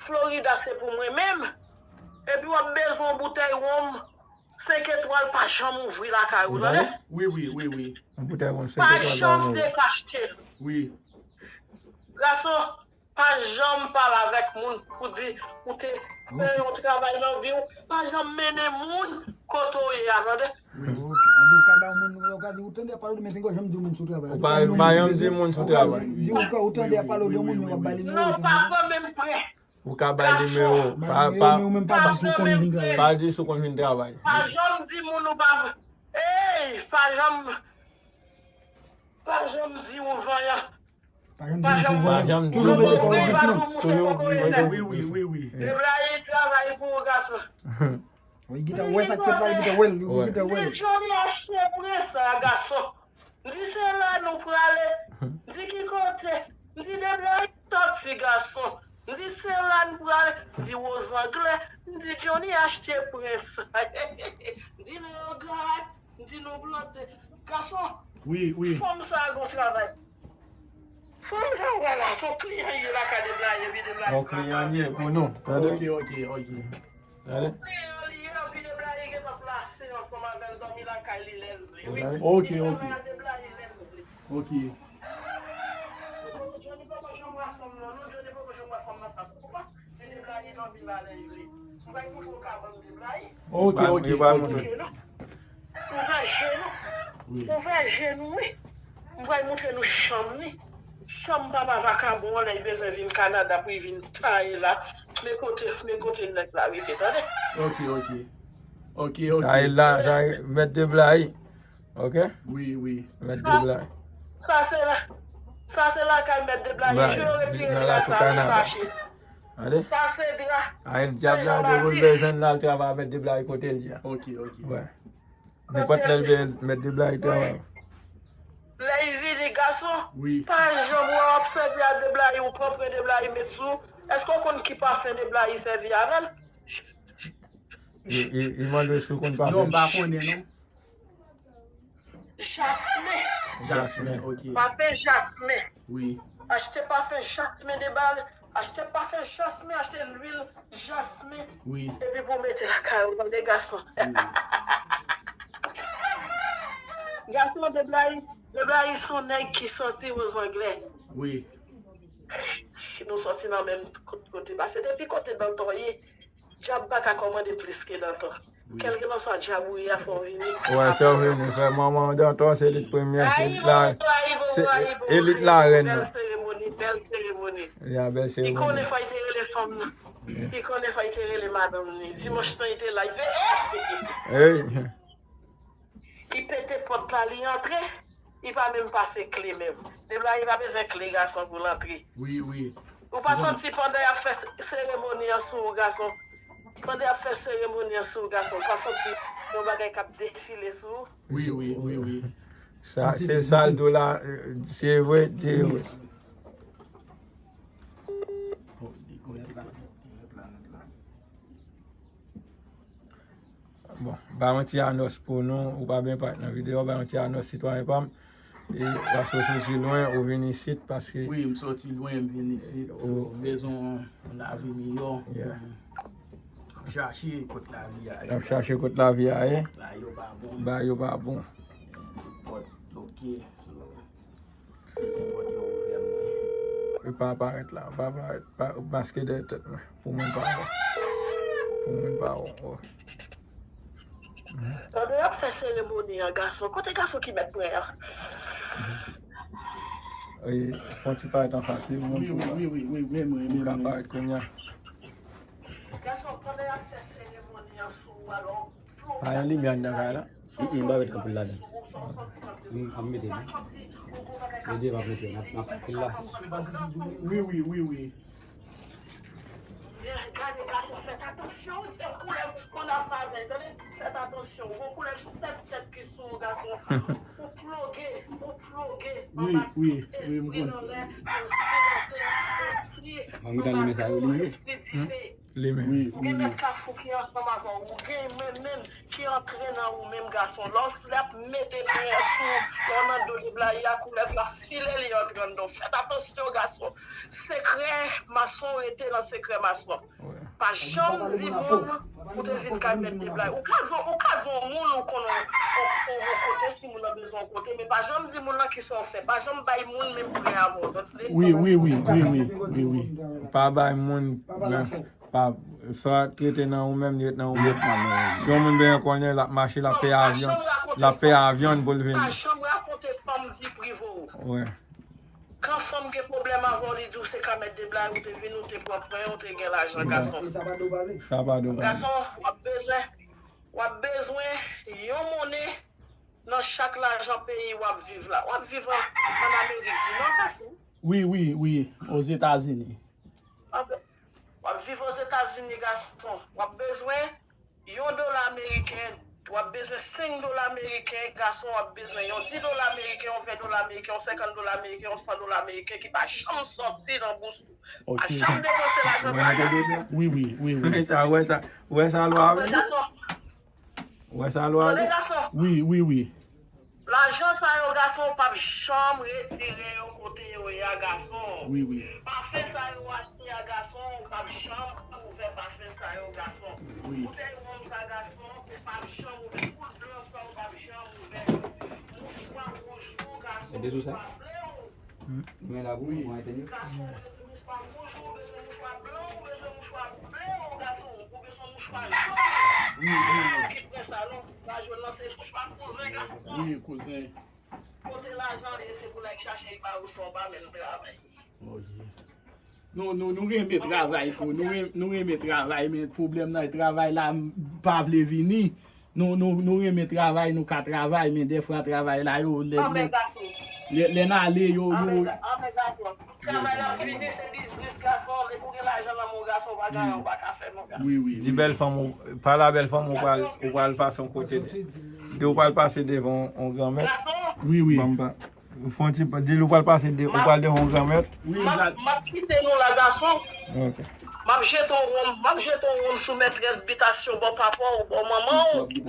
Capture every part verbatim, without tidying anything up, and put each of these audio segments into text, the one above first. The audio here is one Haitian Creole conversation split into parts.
Florida se pou mwen menm. Epi w ap bezwen yon boutèy wonm senk etwal pa janm ouvri lakay ou, tande? Wi, wi, wi, wi. Yon boutèy wonm senk etwal pa janm ouvri. Dekachte. Wi. Gason, pa janm pale avèk moun pou di ou te fè yon travay nan vi w. Pa janm mennen moun kote w ye a, tande? Wi, ok. Adi ou ka bay moun, ou ka di ou tande pale, men pinga w janm di moun sou travay. Ou pa, ou pa janm di moun sou travay. Di ou ka, ou tande pale de moun, men w ap bay li nimewo. Non, ou pa pran menm prè. Ou ka bay nimewo. Pa, pa, pa di sou konn vin travay. Pa di sou konn vin travay. Pa janm di moun ou pa. Ey, pa janm. Pa janm di ou vanyan. Pa janm di ou vanyan. Toujou mete kò ou sou nou. Toujou mete kò ou sou nou. Wi, wi, wi, wi. Deblayi travay pou ou, gason. Wi, gita wè sa k fèt la, gita wè l, gita wè l. Di Johnny achte prens sa, gason. M di se la nou prale. M di ki kote? M di Deblayi sòti gason. M di se la n prale. M di Wozanglè. M di Johnny achte prens. M di Leogad. M di nou plante. Gason. Wi, wi. Fanm sa a gon travay. Fanm sa a w wè la, se yon kliyan ye lakay Deblayi epi Deblayi. Yon kliyan ye pou nou. Tande. Ok, ok, ok. Tande. Ok, ok. Ok. Ok, ok, ok. Ouvè je nou. Ouvè je nou, wi. M pral montre nou chanm li. Chanm papa vakabon an lè li bezwen vin Kanada pou li vin taye la. Men kote, men kote nèg la rete, tande? Ok, ok. Ok, ok. Sa e la, sa e mèt Deblayi. Ok? Wi, wi. Mèt Deblayi. Sa se la. Sa se lakay mèt Deblayi. Je yo retire li la, sa nou fache. Tande? Sa se dra. Ay, dyab la devoul bezwen l al travay avèk Deblayi kote l ye a. Ok, ok. Wè. Nenpòt lè l vle mèt Deblayi travay. Lè y vini gason, pa janm wè w ap sèvi a Deblayi, ou pran pwen Deblayi met sou. Èske w konn ki pafen Deblayi sèvi avè l? Li mande si w konn pafen. Non, m pa konnen non. Jasmen. Jasmen, ok. Pafen jasmen. Wi. Achte pafen jasmen de bal. Achte pafen jasmen, achte lwil jasmen. Wi. Epi pou w mete lakay ou, tande gason. Gason, Deblayi, Deblayi se yon nèg ki sòti Wozanglè. Wi. Nou sòti nan menm kote, kote. Pase depi kote Dantò ye, dyab pa ka kòmande plis ke Dantò. Kèlkelanswa dyab ou ye a, fò w vini. Wè, fò w vini. Fè manman w Dantò, se li k premye, se li k la, se, e li k larèn nan. Bèl seremoni, bèl seremoni. Ya, bèl seremoni. Li konnen fò l te rele fanm nan. Li konnen fò l te rele madanm li. Dimanch lan, li te la, li pe. Ey. Li pete pòt la, li antre. Li pa menm pase kle menm. Deblayi pa bezwen kle gason pou l antre. Wi, wi. Ou pa santi pandan y ap fè se-, seremoni an sou ou gason? Pandan y ap fè seremoni an sou ou gason, ou pa santi yon bagay k ap defile sou ou? Wi, wi, wi, wi. Sa, se sa l di w la, se vre, se vre. Bon, bay yon ti anons pou nou, ou pa byen parèt nan videyo, bay yon ti anons sitwayen pa m. E, paske w soti lwen, ou vin isit, paske. Wi, m soti lwen, m vin isit. So, m bezwen yon lavi miyò. Yeah. M ap chache kot lavi a ye. M ap chache kot lavi a ye. Bagay yo pa bon. Bagay yo pa bon. Pòt bloke, so. Yo pa parèt la, pa parèt, pa, maske dèyè tèt mwen, pou moun pa wè. Pou moun pa wè. Pandan y ap fè seremoni an, gason, kote gason ki mèt mwen an? Fon ti parèt anfas li, moun pou ka parèt kounye a. Gason, pandan y ap fè seremoni an sou ou, alò, Pa gen limyè anndan kay la. Mm, m pa met anpil ladan. M ap mete tou. Yo di m ap mete, m ap, m ap pil la. Wi, wi, wi, wi. Gade gason, fèt atansyon, se koulèv konn ap avè, tande? Fèt atansyon, gon koulèv sèt tèt ki sou ou, gason. Ou ploge, ou ploge anba tout espri nan lè, espri nan tè, espri anba dlo, espri dife. Li menm. Ou gen mèt kafou ki ansanm avè w, ou gen menm menm ki antre nan ou menm gason. Lè w, lè ap mete pwen sou ou, lè w nan do deblayi a, koulèv la file li antre anndan w. Fèt atansyon gason. Sekrè mason rete nan sekrè mason. Pa janm di moun ou te vin kay mèt deblayi. Ou ka di, ou ka di yon moun ou konn yon, yon, yon kote si moun nan bezwen yon kote, men pa janm di moun nan kisa w fè. Pa janm bay moun menm pwen avè w. Wi, wi, wi, wi, wi, wi, wi. Pa bay moun nan, pa, sa trete nan ou menm, li ret nan ou menm. Si yon moun bezwen konnen, l ap mache, l ap peye avyon, l ap peye avyon pou l vini. Pa janm rakonte fanm vi prive w. Wi. Kan fanm gen pwoblèm avè w, li di w se ka mèt deblayi, ou te vin, ou te pran pwen, ou te gen lajan, gason. Sa pa do pale. Sa pa do pale. Gason, w ap bezwen, w ap bezwen yon monnen nan chak lajan peyi w ap viv la. W ap viv an, an Amerik di Nò, gason. Wi, wi, wi, Ozetazini. W ap, w ap viv Ozetazini, gason. W ap bezwen yon dola ameriken, w ap bezwen senk dola ameriken, gason, w ap bezwen yon dis dola ameriken, yon ven dola ameriken, yon senkant dola ameriken, yon san dola ameriken ki pa janm sòti nan bous ou. Pa janm depanse lajan sa, gason. Wi, wi, wi, wi. Sa, wè sa, wè sa lwa a vle di? Gason. Wè sa lwa a vle di? Gason. Wi, wi, wi. Lajan sa yo, gason, ou p ap janm retire yo kote yo ye a, gason. Wi, wi. Pafen sa yo achte a, gason, ou p ap janm ouvè pafen sa yo, gason. Wi. Boutèy wonm sa, gason, ou p ap janm ouvè. Boul blan sa, ou p ap janm ouvè. Mouchwa wouj ou, gason, mouchwa ble ou. Mwen la pou mwen, mwen eteni. Gason, ou bezwen mouchwa wouj ou, ou bezwen mouchwa blan ou, ou bezwen mouchwa ble ou, gason, ou bezwen mouchwa jòn. Wi, wi, wi. Ki pran sa, non? Pa jwenn nan se mouchwa kouzen, gason. Wi, kouzen. Kote lajan ye, se pou nèg chache ba ou san w pa menm travay. Ok. Nou, nou, nou renmen travay tou. Nou, ren- nou renmen travay, men pwoblèm nan, travay la m- pa vle vini. Nou, nou, nou renmen travay, nou ka travay, men dèfwa travay la yo, lè, lè, lè n ale, yo, yo. Travay la fini, se biznis, gason. Depi w gen lajan nan men w, gason, w pa gen anyen w pa ka fè, non, gason. Wi, wi, wi. Di bèl fanm ou, pale a bèl fanm ou pral, ou pral pase yon kote. Di ou pral pase devan yon granmèt. Gason. Wi, wi. Ban m pa- Fon ti pa, di l ou pral pase de, ou pral devan yon granmèt. Wi, m ap, m ap kite nou la, gason. Ok. M ap jete yon wonm, m ap jete yon wonm sou mètrès bitasyon bò papa w, bò manman w.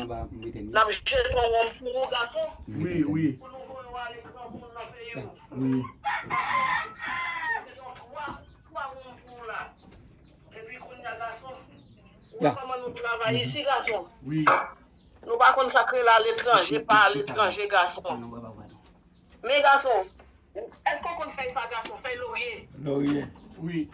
N ap jete yon wonm pou ou, gason. Wi, wi. Pou nou voye w ale granmoun nan peyi w. Wi. Gason, m jete yon twa, twa wonm pou ou la. Epi kounye a, gason, ou wè kòman nou travay isi, gason? Wi. Nou pa konn sa k rele aletranje, pa aletranje, gason. Men gason, èske w konn fèy sa, gason? Fèy lorye. Lorye. Wi.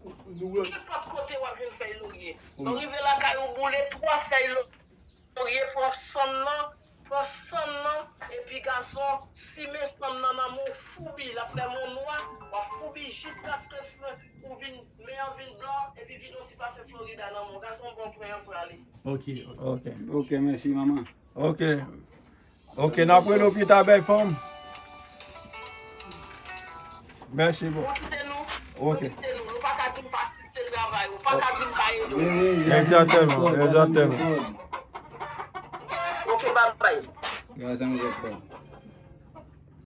Kenpòt kote w ap jwenn fèy lorye. Wi. Lè w rive lakay ou, boule twa fèy lorye, pran sann nan, pran sann nan, epi gason, simen sann nan nan men w, foubi, l ap fè men w nwa, w ap foubi jiskaske fè ou vin, men an vin blan, epi vide yon ti pafen Florida nan men w. Gason, bon, pran yon prale. Ok, ok. Ok, mèsi, manman. Ok. Ok, n ap rele w pita, bèl fanm. Mèsi, bon. Ou kite nou. Ok. Ou kite nou. Ou pa ka di m pa site travay. Ou pa ka di m pa ede w. Wi, wi, wi. Egzakteman, egzakteman. Ok, babay. Gazan, ou